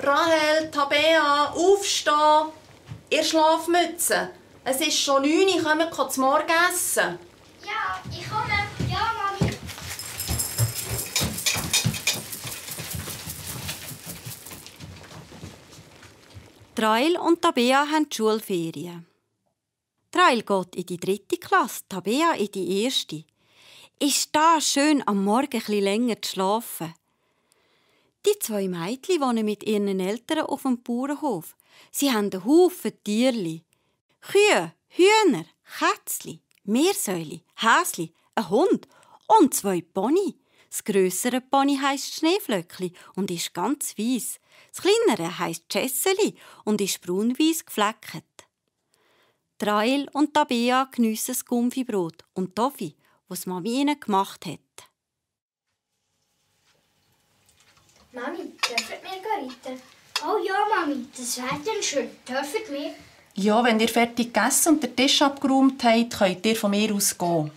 Rahel, Tabea, aufstehen! Ihr Schlafmütze. Es ist schon 9 Uhr, kommt zum Morgenessen. Ja, ich komme. Ja, Mami. Rahel und Tabea haben die Schulferien. Rahel geht in die 3. Klasse, Tabea in die 1. Ist da schön, am Morgen etwas länger zu schlafen. Die 2 Mädchen wohnen mit ihren Eltern auf dem Bauernhof. Sie haben einen Haufen Tierli. Kühe, Hühner, Kätzchen, Meersäule, Häsli, ein Hund und 2 Pony. Das grössere Pony heisst Schneeflöckli und ist ganz weiss. Das kleinere heisst Jesseli und ist braun-weiss gefleckt. Rahel und Tabea geniessen das Gumpfibrot und Toffee, das Mami ihnen gemacht hat. Mami, dürfen wir reiten? Oh ja, Mami, das wäre dann schön. Dürfen wir? Ja, wenn ihr fertig gegessen und den Tisch abgeräumt habt, könnt ihr von mir aus gehen.